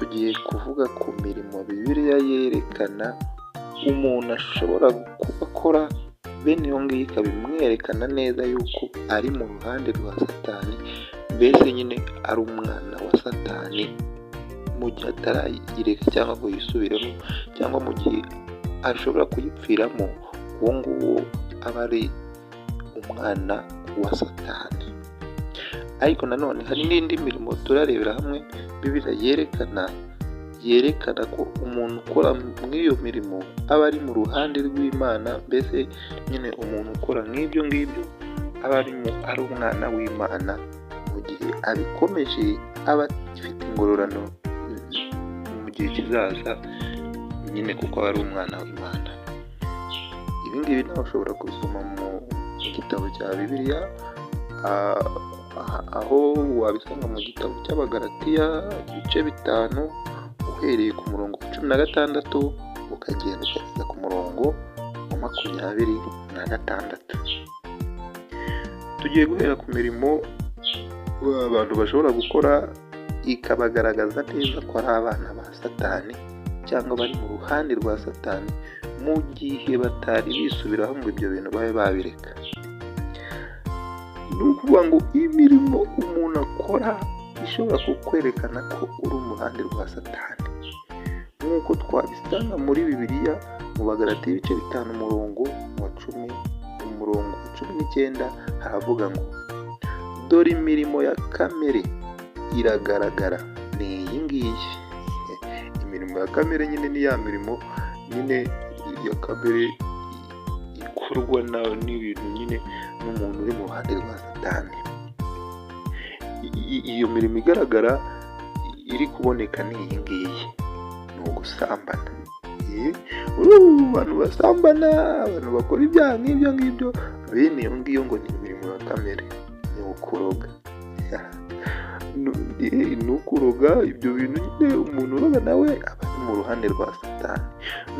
Tugiye kuvuga ku mirimo Bibiliya yerekana umuntu ashobora kuba akora, bene iyo ngiyo ikaba imwerekana neza yuko ari mu ruhande rwa Satani, mbese nyine ari umwana wa Satani mu gihe atarayireka cyangwa ngo yisubireho, cyangwa mu gihe ashobora kuyipfiramo, uwo nguwo aba ari umwana wa Satani. Ariko nanone hari n'indi mirimo turarebera hamwe Bibiliya yerekana ko umuntu ukora muri iyo mirimo aba ari mu ruhande rw'Imana, mbese nyine umuntu ukora nk'ibyo ngibyo aba ari umwana w'Imana, mu gihe abikomeje aba afite ingororano mu gihe kizaza nyine kuko aba ari umwana w'Imana. Ibi ngibi nawe ushobora kubisoma mu gitabo cya Bibiliya, aho wabisanga mu gitabo cy'Abagalatiya ibice 5 uhereye ku murongo wa 16 ukagenda ukageza ku murongo wa 26. Tugiye guhera ku mirimo abantu bashobora gukora ikabagaragaza neza ko ari abana ba Satani cyangwa bari mu ruhande rwa Satani mu gihe batari bisubiraho ngo ibyo bintu babe babireka. Ni ukuvuga ngo imirimo umuntu akora ishobora kukwerekana ko uri mu ruhande rwa Satani, nk'uko twabisanga muri Bibiliya mu Bagalatiya ibice 5 umurongo wa 10, umurongo wa 19 haravuga ngo dore imirimo ya kamere iragaragara ni iyi ngiyi. Imirimo ya kamere nyine ni ya mirimo nyine ya kamere ikorwa n'ibintu nyine n'umuntu uri mu ruhande rwa Satani. Iyo mirimo igaragara iri kuboneka ni iyi ngiyi, ni ugusambana. Abantu basambana, abantu bakora ibyaha nk'ibyo ngibyo, bene iyo ngiyo ngo ni imirimo ya kamere. Ni ukuroga, ni ukuroga, ibyo bintu nyine umuntu uroga nawe aba ari mu ruhande rwa Satani.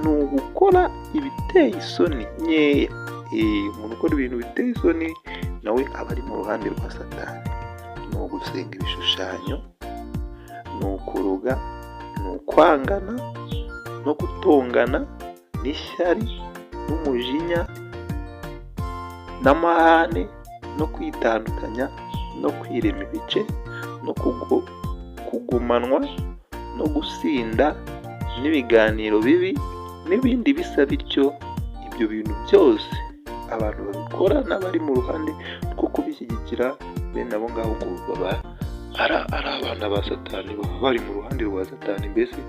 Ni ugukora ibiteye isoni nkeya, umuntu ukora ibintu biteye isoni nawe aba ari mu ruhande rwa Satani. Ni ugusenga ibishushanyo, ni ukuroga, ni ukwangana no gutongana n'ishyari n'umujinya n'amahane no kwitandukanya no kwirema ibice no kugumanwa no gusinda n'ibiganiro bibi n'ibindi bisa bityo. Ibyo bintu byose abantu babikora n'abari mu ruhande rwo kubishyigikira, bene abo ngabo ngo baba ari abana ba Satani, baba bari mu ruhande rwa Satani. Mbese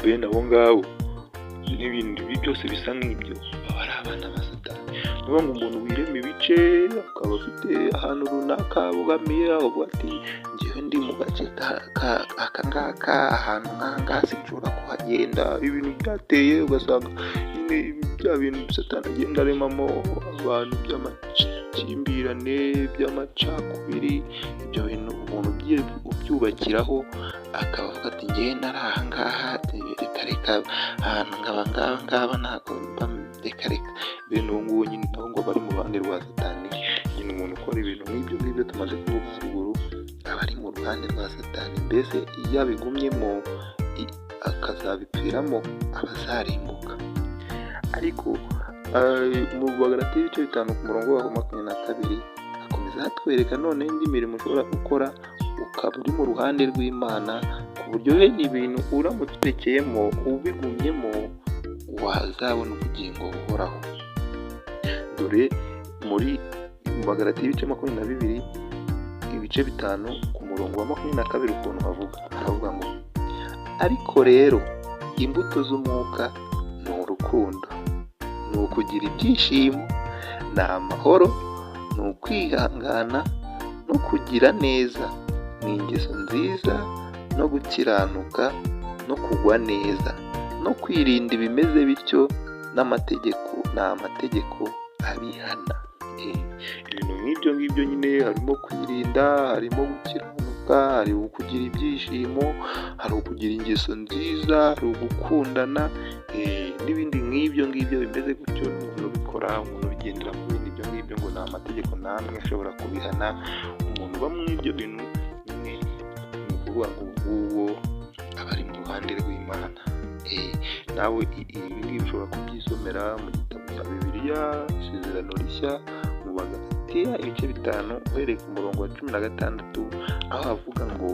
bene abo ngabo n'ibindi byose bisa nk'ibyo baba ari abana ba Satani. Ni ukuvuga ngo umuntu wirema ibice akaba afite ahantu runaka abogamiye, akavuga ati njyewe ndi mu gace aka ngaka, ahantu nk'aha ngaha sinshobora kuhagenda, ibintu byateye ugasanga nyine bya bintu Satani agenda aremamo abantu by'amakimbirane, by'amacakubiri, ibyo bintu umuntu ubyubakiraho akaba avuga ati njyewe nari aha ngaha, reka reka ahantu nkaba ngaba ngaba ntabwo reka reka. Bene uwo nguwo nyine nabo ngo bari mu ruhande rwa Satani. Nyine umuntu ukora ibintu nk'ibyo ngibyo tumaze kuvuga haruguru aba ari mu ruhande rwa Satani, mbese iyo abigumyemo akazabipfiramo aba azarimbuka. Ariko mu Bagalatiya ibice 5 ku murongo wa 22 hakomeza hatwereka noneho indi mirimo ushobora gukora ukaba uri mu ruhande rw'Imana, ku buryo bene ibintu uramutse urekeyemo ubigumyemo wazabona ubugingo buhoraho. Dore muri Bagalatiya ibice 22 ibice 5 ku murongo wa 22 ukuntu havuga, haravuga ngo ariko rero imbuto z'umwuka ni urukundo, ni ukugira ibyishimo, ni amahoro, ni ukwihangana no kugira neza, ni ingeso nziza no gukiranuka no kugwa neza no kwirinda ibimeze bityo, n'amategeko ni amategeko abihana. Ibintu nk'ibyo ngibyo nyine harimo kwirinda, harimo gukiranuka, hari ukugira ibyishimo, hari ukugira ingeso nziza, hari ugukundana n'ibindi nk'ibyo ngibyo bimeze gutyo. Umuntu ubikora, umuntu ubigendera mu bindi ibyo ngibyo ngo ni amategeko namwe ashobora kubihana. Umuntu uba muri ibyo bintu nyine ni ukuvuga ngo nguwo Nawe ibi ngibi ushobora kubyisomera mu gitabo cya Bibiliya, Isezerano Rishya, mu Bagalatiya ibice 5 uhereye ku murongo wa 16, aho havuga ngo: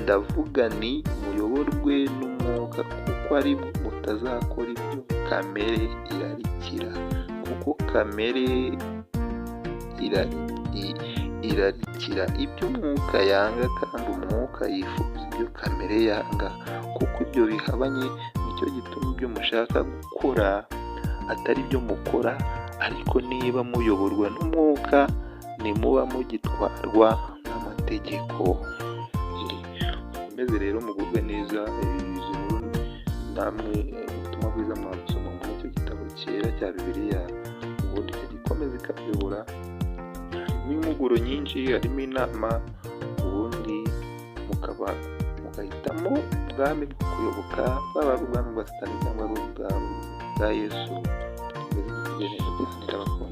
"Ndavuga ni muyoborwe n'umwuka, kuko ari bwo mutazakora ibyo kamere irarikira, kuko kamere irarikira ibyo umwuka yanga, kandi umwuka yifuza ibyo kamere yanga, kuko ibyo bihabanye, nicyo gituma ibyo mushaka gukora atari byo mukora. Ariko niba muyoborwa n'umwuka, ntimuba mugitwarwa n'amategeko." Mukomeze rero mugubwe neza. Izi nkuru namwe ubutumwa bwiza mwabusoma muri icyo gitabo cyera cya Bibiliya, ubundi ikajya ikomeza ikabiyobora. Harimo impuguro nyinshi, harimo inama, ubundi mukaba mugahitamo ubwami bwo kuyoboka, bwaba ari ubwami bwa Satani cyangwa ari ubwami bwa Yesu. Ndabakunda.